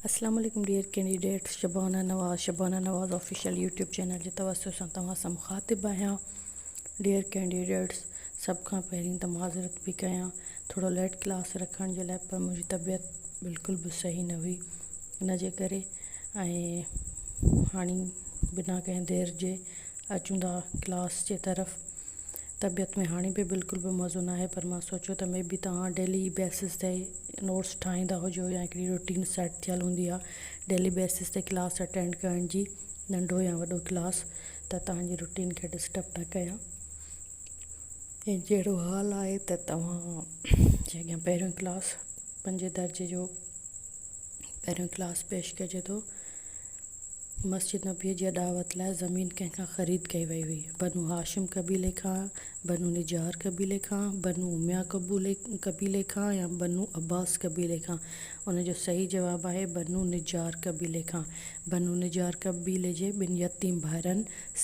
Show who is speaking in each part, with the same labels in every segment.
Speaker 1: اسلام عليڪم dear candidates Shabana Nawaz Shabana Nawaz official YouTube channel جي توسط سان توهان سان مخاطب آهيان ڊيئر ڪينڊيڊيٽس سڀ کان پهرين ته معذرت پي ڪيان ٿورو ليٽ ڪلاس رکڻ جي لاء پر منهنجي طبيعت بلڪل به صحيح نه هئي ان جي ڪري ۽ هاڻي بنا ڪنهن دير جي اچون ٿا ڪلاس جي طرف طبيعت ۾ هاڻي به بلڪل به مزو ناهي پر مان سوچيو ته مي بي توهان ڊيلي بيسز تي نوٽس ٺاهيندا هجو يا هڪڙي روٽين سيٽ ٿيل هوندي آهي ڊيلي بيسز تي ڪلاس اٽينڊ ڪرڻ جي ننڍو يا وڏو ڪلاس ته توهان جي روٽين کي ڊسٽرب نه ڪيان ۽ جهڙو حال آهي ته توهان جي اڳيان پهريون ڪلاس پنجين درجي جو پهريون ڪلاس پيش ڪجي ٿو. مسجد نبويء جي اڏاوت لاء زمين ڪنهن کان خريد ڪئي وئي هئي؟ بنو هاشم قبيلي کان، بنو نجار قبيلي کان، بنو اميه قبيلي کان يا بنو عباس قبيلي کان؟ ان جو صحيح جواب آهي بنو نجار قبيلي کان. بنو نجار قبيلي جي ٻن يتيم ڀائرن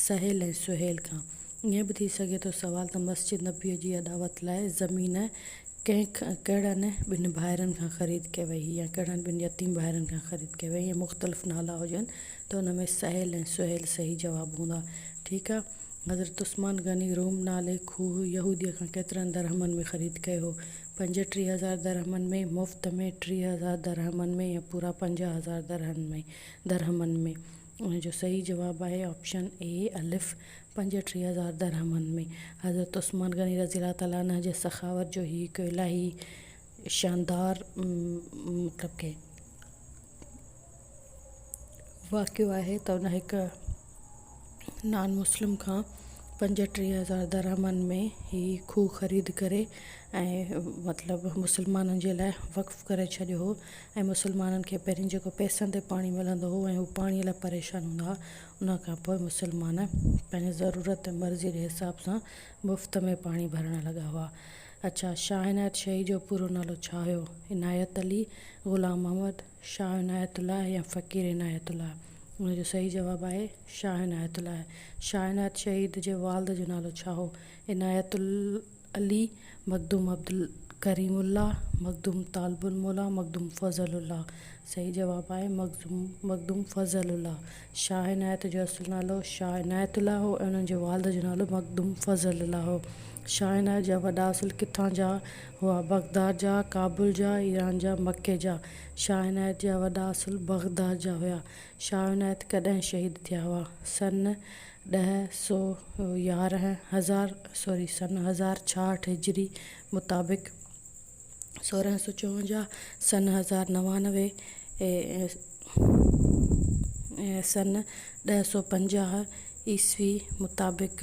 Speaker 1: سهيل ۽ سهيل کان. ائين به ٿي سگهي ٿو سوال ته مسجد نبويء جي اڏاوت لاء زمين ڪنهن ڪهڙن ٻن ڀائرن کان خريد ڪئي وئي هئي يا ڪهڙن ٻن يتيم ڀائرن کان خريد ڪئي وئي ۽ مختلف نالا هجن ته ان ۾ سهيل ۽ سهيل صحيح جواب هوندا. ٺيڪ آ. حضرت عثمان غني روم نالي کوهه يهوديء کان ڪيترن درهمن ۾ خريد ڪيو هو؟ 35 هزار درهمن ۾، مفت ۾، 30 هزار درهمن ۾ يا پورا 50 هزار درهمن ۾؟ ان جو صحيح جواب آهي آپشن اي، الف، 35 هزار درهمن ۾. حضرت عثمان غني رضي الله تعالٰي عنه جي سخاوت جو هي هڪ الاهي شاندار مطلب ڪي واقعو آهي ته ان هڪ نان مسلم کان 35 هزار درهمن ۾ هي کوهه خريد ڪري ۽ مطلب مسلمانن جي لاء وقف ڪري ڇڏيو هو ۽ مسلمانن کي پهرين جيڪو پئسن تي پاڻي ملندو هو ۽ هو پاڻي لاء پريشان هوندا هئا ان کان پوء مسلمان پنهنجي ضرورت ۽ مرضي جي حساب سان مفت ۾ پاڻي ڀرڻ لڳا هئا. اڇا شاهه عنايت شهيد جو پورو نالو ڇا هيو؟ عنايت علي، غلام محمد، شاهه عنايت الله يا فقير عنايت الله؟ ان جو صحيح جواب آهي شاهه عنايت الله. شاهه عنايت شهيد جي والد جو نالو ڇا هو؟ عنايت علي، مخدوم عبدالڪريم الله، مخدوم طالب الموليٰ، مخدوم فضل الله. صحيح جواب آهي مخدوم فضل الله. شاهه عنايت جو اصل نالو شاهه عنايت الله هو ۽ انهن جي والد جو نالو مخدوم فضل الله هو. شاهه عنايت جا وڏا اصل ڪٿان جا هئا؟ بغداد جا، ڪابل جا، ايران جا، مڪي جا. شاهه عنايت جا وڏا اصل بغداد جا هيا. شاهه عنايت ڪڏهن شهيد ٿيا هئا؟ سن 1011 هزار سوري سن 1066 هجري مطابق 1654 سن 1099 سن 1050 عيسوي مطابق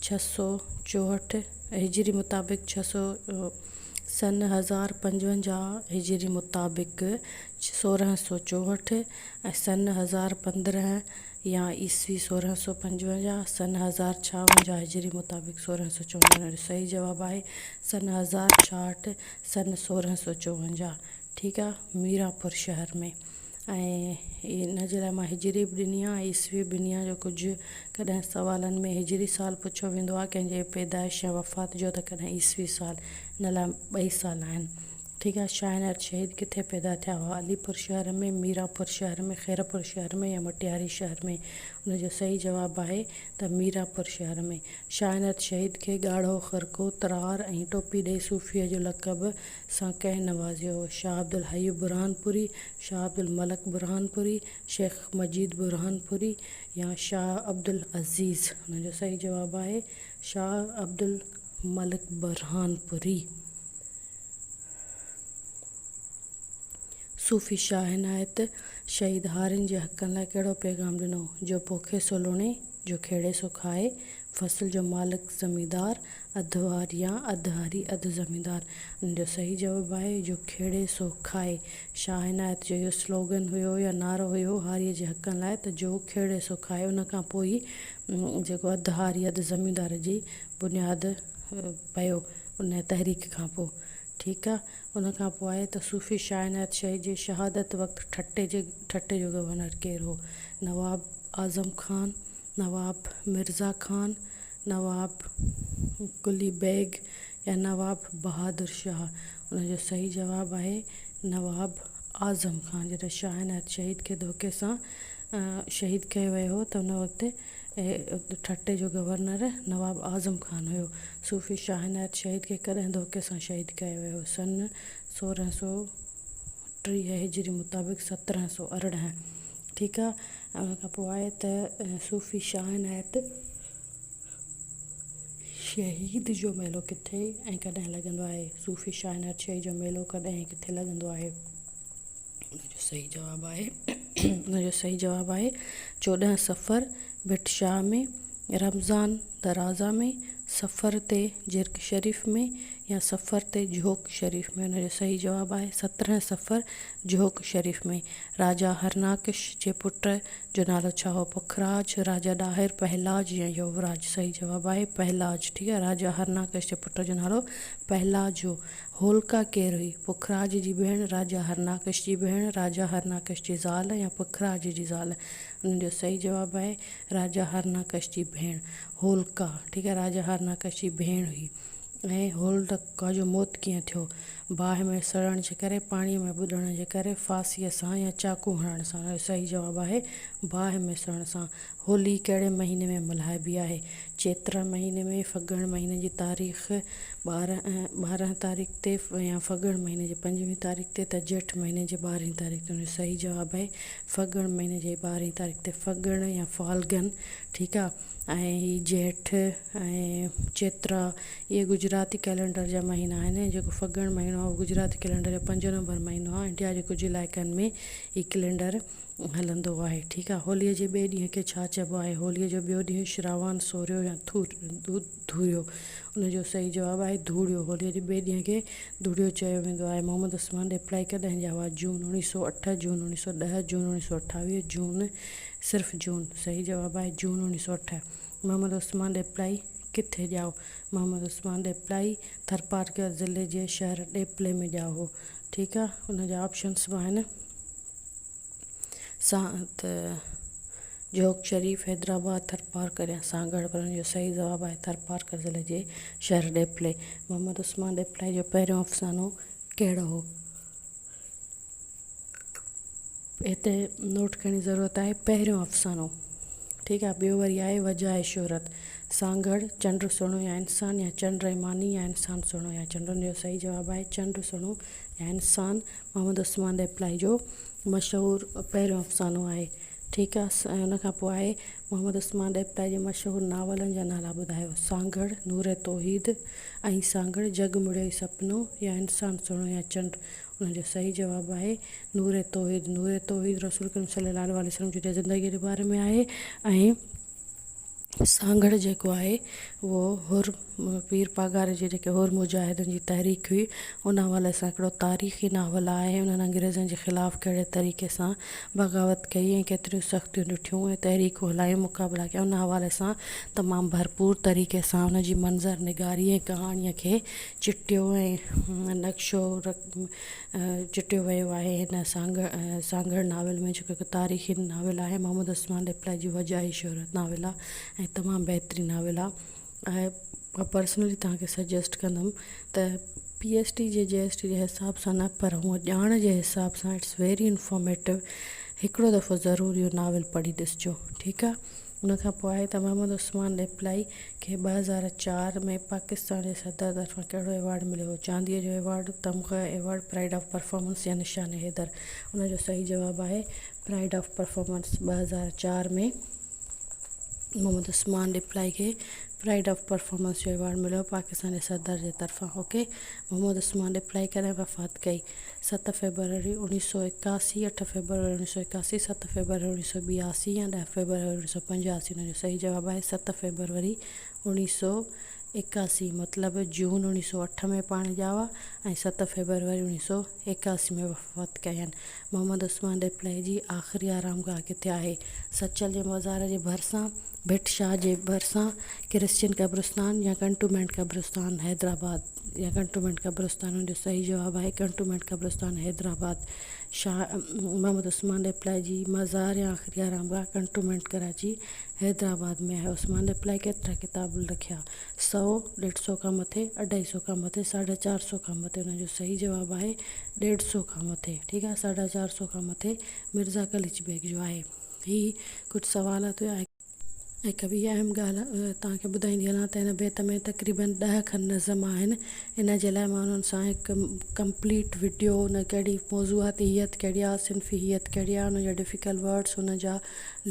Speaker 1: 664 هجري مطابق 600 سن 1055 هجري مطابق 1664 ۽ سن 1015 يا عيسوي 1655، سن 1056 هجري مطابق 1654 جو صحيح جواب آهي سن 1066 سن 1654 ٺيڪ آ ميرانپور شهر ۾ ۽ ان جي لاء مان هجري به ڏني آ عيسوي به ڏني آ جو ڪجهه ڪڏهن سوالن ۾ هجري سال پڇيو ويندو آ ڪنهن جي پيدائش يا وفات جو ته ڪڏهن عيسوي سال ان لاء ٻئي سال آهن. ٺيڪ آ شاهه عنايت شهيد ڪٿي پيدا ٿيا هئا؟ علي پور شهر ۾، ميرانپور شهر ۾، خيرپور شهر ۾ يا مٽياري شهر ۾؟ ان جو صحيح جواب آهي ته ميرانپور شهر ۾. شاهه عنايت شهيد کي ڳاڙهو خرقو، ترار ۽ ٽوپي ڏئي صوفيء جو لقب سان ڪنهن نوازيو هو؟ شاهه عبدالحي برهانپوري، شاهه عبدالملڪ برهانپوري، شيخ مجيد برهانپوري يا شاهه عبدالعزيز؟ ان جو صحيح جواب آهي شاهه عبدالملڪ برهانپوري. صوفي شاهه عنايت شهيد هارين جي حقن لاء ڪهڙو پيغام ڏنو؟ جو پوکي سو لڻي، جو کيڙي سو کائي، فصل جو مالڪ زميندار، اڌ هار يا اڌ هاري اڌ زميندار. ان جو صحيح جواب آهي، جو کيڙي سو کائي. شاهه عنايت جو اهو سلوگن هيو يا نعرو هيو هاريء جي حقن لاء ته جو کيڙي سو کائي. ان کان پوء ئي جيڪو اڌ هاري اڌ زميندار جي بنياد پيو ان تحريڪ کان پوء ٺيڪ آ ان کان پوء آهي ته صوفي شاهه عنايت شهيد جي شهادت وقت ٺٽي جي ٺٽي جو گورنر ڪير هو؟ نواب اعظم خان، نواب مرزا خان، نواب قلي بيگ يا نواب بهادر شاهه؟ ان جو صحيح جواب آهي نواب اعظم خان. جڏهن شاهه عنايت شهيد کي ڌوڪي سان شهيد ڪيو ويو هو ته ان وقت ٺٽي جو گورنر نواب اعظم خان هيو. صوفي شاهه عنايت شهيد کي ڪڏهن ڌوڪي سان شهيد ڪيو ويو هو؟ سن 1630 هجري مطابق 1718 ٺيڪ آ ان کان پوء آهي ته صوفي شاهه عنايت شهيد جو ميلو ڪٿي ۽ ڪڏهن لڳندو آهي؟ صوفي شاهه عنايت شهيد جو ميلو ڪڏهن ۽ ڪٿي لڳندو آهي؟ ان جو صحيح جواب آهي ان جو صحيح جواب آهي 14 صفر ڀٽ شاهه ۾، رمضان درازا ۾، صفر تي جرڪ شريف ۾ يا صفر تي جهوڪ شريف ۾. ان جو صحيح جواب آهي 17 صفر جهوڪ شريف ۾. راجا هرناڪش جي پٽ جو نالو ڇا هو؟ پکراج، راجا ڏاهر، پهلاج يا يووراج؟ صحيح جواب آهي پهلاج. ٺيڪ آهي راجا هرناڪش جي پٽ جو نالو پهلاج هو. هولڪا ڪير هئي؟ پکراج جي ڀيڻ، راجا هرناڪش جي ڀيڻ، راجا هرناڪش جي زال يا پکراج جي زال؟ ان جو صحيح جواب آهي راجا هرناڪش جي ڀيڻ هولڪا. ٺيڪ آهي راجا هرناڪش جي ڀيڻ هئي. ۽ هولڪا جو موت ڪيئن ٿيو؟ باهه ۾ سڙڻ جي ڪري، پاڻيء ۾ ٻڏڻ جي ڪري، ڦاسيء سان يا چاقو هڻڻ سان؟ ان جو صحيح جواب آهي باهه ۾ سڙڻ سان. هولي ڪهڙي مهيني ۾ ملهائبي آهي؟ چيتر مهيني ۾، ڦڳڻ مهيني جي تاريخ 12 تاريخ تي يا ڦڳڻ مهيني جي پنجويهه تاريخ تي ته جيٺ مهيني جي ٻارهين تاريخ تي. ان جو صحيح جواب آهي ڦڳڻ مهيني جي ٻارهين تاريخ تي. ڦڳڻ يا فالگن ٺيڪ آ ۽ هي جيٺ ۽ چيترا اهي گجراتي ڪئلينڊر جا مهينا آهن ۽ جيڪو ڦڳڻ مهينو آهي اهو گجراتي ڪئلينڊر جو پنجون نمبر مهينو آهي. انڊيا جي ڪجهه علائقن ۾ هي ڪئلينڊر هلندو آهي. ٺيڪ آهي. هوليء جي ٻئي ڏينهن کي ڇا چئبو آهي؟ هوليء جو ٻيو ڏينهن شراوان، سوريو يا ڌوريو؟ ان جو صحيح جواب آهي ڌوڙيو. هوليء جي ٻئي ڏينهن کي ڌوڙيو چيو ويندو آهي. محمد عثمان ڏيپلائي ڪڏهن ڄائو آهي؟ جون 1908، جون 1910، جون 1928، جون صرف جون؟ صحيح جواب آهي جون 1908. محمد عثمان ڏيپلائي ڪٿي ڄائو؟ محمد عثمان ڏيپلائي ٿرپارڪر ضلعي جي شهر ڏيپلي ۾ ڄائو هو. ٺيڪ آهي. ان جا آپشنس به آهن. سان ته جهوڪ شريف، حيدرآباد، ٿرپارڪر يا سانگهڙ پر ان جو صحيح جواب آهي ٿرپارڪر ضلعي جي شهر ڏيپلي. محمد عثمان ڏيپلائي جو پهريون افسانو ڪهڙو هو؟ هتي نوٽ ڪرڻ جي ضرورت آهي پهريون افسانو ٺيڪ آهي ٻيو وري آهي وجائي شهرت سانگهڙ، چنڊ سهڻو يا انسان يا چنڊ ۽ ماني يا انسان سهڻو يا چنڊ ان جو صحيح جواب آهي چنڊ سهڻو يا انسان. محمد عثمان ڏيپلائي جو مشهور پهريون افسانو آهي. ٺيڪ آ ۽ ان کان پوء آهي محمد عثمان ڏيپلائي جي مشهور ناولن جا نالا ٻڌايو. سانگهڙ، نور توحيد ۽ سانگهڙ، جڳ مڙيوئي سپنو يا انسان سهڻو يا چنڊ. ان جو صحيح جواب آهي نور توحيد. نور توحيد رسول ڪريم صلي الله عليه وسلم جي زندگيء جي باري ۾ آهي ۽ سانگهڙ جيڪو آهي اهو حر پير پاڳاري جي جيڪي حر مجاهدن جي تحريڪ هئي ان حوالي سان هڪڙو تاريخي ناول آهي انهن انگريزن جي خلاف ڪهڙي طريقي سان بغاوت ڪئي ۽ ڪيتريون سختيون ڏٺيون ۽ تحريڪون هلايون مقابلا ڪيا ان حوالي سان تمام ڀرپور طريقي سان ان جي منظر نگاري ۽ ڪهاڻيء کي چٽيو ۽ نقشو چٽيو ويو آهي هن سانگهڙ ناول ۾ جيڪو هڪ تاريخي ناول آهي محمد عثمان ڏيپلائي جي وجاهي شهرت ناول آهي ۽ تمام بهترين ناول آهي ۽ مان پرسنلي توهان کي سجيسٽ ڪندم ته پي ايس ٽي جي جي ايس ٽي جي حساب سان نه پر هونء ڄاڻ جي حساب سان it's very informative هڪڙو دفعو ضرور اهو ناول پڙهي ڏسجو ٺيڪ آهي ان کان پوء آهي ته محمد عثمان ڏيپلائي کي 2004 ۾ پاڪستان جي صدر طرفان ڪهڙو ايوارڊ مليو هو؟ چانديء جو ايوارڊ، تمغه ايوارڊ، پرائيڊ آف پرفارمنس يا نشان حيدر؟ ان جو صحيح جواب آهي pride of performance. 2004 ۾ Muhammad Usman Deplai کي پرائيڊ آف پرفارمنس جو ايوارڊ مليو پاڪستان جي صدر جي طرفان. اوڪي محمد عثمان ڏيپلائي ڪڏهن وفات ڪئي؟ ست فيبروري اوڻيهه سؤ ايڪاسي، اٺ فيبروري اوڻيهه سؤ ايڪاسي، ست فيبروري اوڻيهه سؤ ٻياسي يا ڏهه فيبروري اوڻيهه سؤ پنجاسي؟ ان جو صحيح جواب آهي ست فيبروري اوڻيهه سؤ ايڪاسي مطلب جون اوڻيهه سؤ اٺ ۾ پاڻ ڄاوا ۽ ست فيبروري اوڻيهه سؤ ايڪاسي ۾ وفات ڪيائين. محمد عثمان ڏيپلائي جي آخري آرامگاهه ڪٿي آهي؟ سچل جي مزار جي ڀرسان، ڀٽ شاهه جي ڀرسان، ڪرسچين قبرستان يا ڪنٽومينٽ قبرستان حيدرآباد؟ يا ڪنٽومينٽ قبرستان؟ ان جو صحيح جواب آهي ڪنٽومينٽ قبرستان حيدرآباد. شاهه محمد عثمان ڏيپلائي جي مزار يا آخري آرامگاهه ڪنٽومينٽ ڪراچي حيدرآباد ۾ آهي. عثمان ڏيپلائي ڪيترا ڪتاب لکيا؟ سئو، ڏيڍ سئو کان مٿي، اڍائي سئو کان مٿي، ساڍا چار سئو کان مٿي. ان جو صحيح جواب آهي ڏيڍ سئو کان مٿي. ٺيڪ آهي ساڍا چار سئو کان مٿي مرزا قليچ بيگ جو آهي. هي ڪجهه سوالات هيا. هڪ ٻي اهم ڳالهه توهان کي ٻڌائيندي هلان ته هن بيت ۾ تقريبن ڏهه کن نظم آهن ان جي لاء مان انهن سان هڪ ڪمپليٽ وڊيو ان ڪهڙي موضوعاتي هيئت ڪهڙي آهي صنفي هيئت ڪهڙي آهي ان جا ڊفيڪلٽ ورڊس ان جا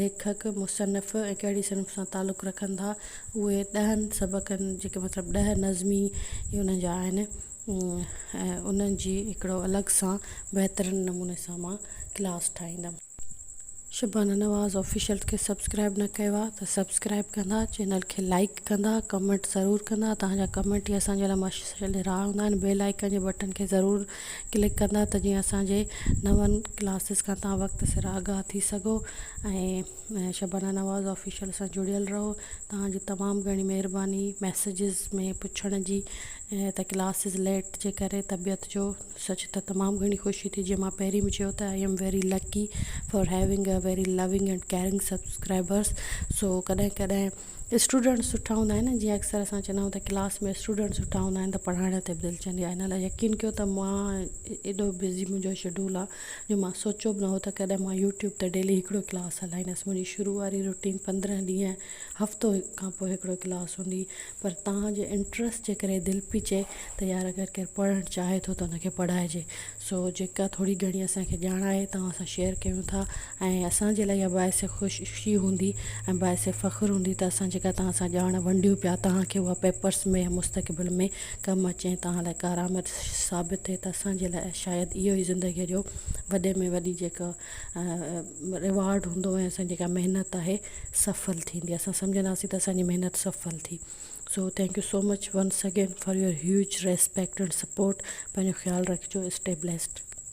Speaker 1: ليکڪ مصنف ۽ ڪهڙي صنف سان تعلق رکن ٿا اهي ڏهن سبقن جيڪي مطلب ڏهه نظمي انهن جا آهن ۽ انهن جي هڪڙو الڳ سان بهترين نموني سان مان ڪلاس ٺاهيندم. شبانه نواز آفيشل کي سبسڪرائب نه ڪيو آ ته سبسڪرائب ڪندا چينل کي لائيڪ ڪندا ڪمينٽ ضرور ڪندا توهان جا ڪمينٽ ئي اسان جي لاء مشعل راهه هوندا آهن بيل آئيڪن جي بٽڻ کي ضرور ڪلڪ ڪندا ته جيئن اسان جي نون ڪلاسز کان توهان وقت سر آگاهه ٿي سگهو ۽ شبانه نواز آفيشل سان جڙيل رهو توهان جي تمام گهڻي مهرباني ميسيجز ۾ پڇڻ جي ته ڪلاسز ليٽ جي ڪري طبيعت جو سچ ته تمام گهڻي خوشي ٿي جيئن مان پهرين به چيو ته I am very lucky for having a very loving and caring subscribers so ڪڏهن ڪڏهن اسٽوڊنٽ سٺا هوندا آهن جيئن اڪثر اسان چوندا آهيون ته ڪلاس ۾ اسٽوڊنٽ سٺا هوندا آهن ته پڙهائڻ تي به دل چوندي آهي ان لاء يقين ڪيو ته مان ايڏو بزي منهنجو شيڊول آهي جو مان سوچيو به نه هو ته ڪڏهن مان يوٽيوب تي ڊيلي هڪڙو ڪلاس هلائيندس منهنجي شروع واري روٽين پندرهن ڏينهن هفتو کان پوء هڪڙو ڪلاس هوندي پر توهان جي انٽرسٽ جي ڪري دل پئي چئي ته يار اگر ڪير پڙهڻ چاهي ٿو ته ان کي پڙهائجي سو جيڪا ٿوري گهڻي اسان کي ڄاڻ آهي توهان سان شيئر ڪيون ٿا ۽ اسان جي لاء اها باعث خوشي هوندي ۽ باعث فخر هوندي ته اسان جيڪا توهان سان ڄاڻ ونڊيون پيا توهان کي اها پيپرس ۾ يا مستقبل ۾ ڪم اچي ۽ توهان لاء ڪارآمد ثابت ٿئي ته اسان جي لاء شايد اهو ئي زندگي جو وڏي ۾ وڏي جيڪا ريوارڊ هوندو ۽ اسان جي جيڪا محنت آهي سڦل ٿيندي اسان سمجهنداسين ته اسان جي محنت سڦل ٿي so thank you so much once again for your huge respect and support پنهنجو خيال رکجو اسٽي بليسڊ.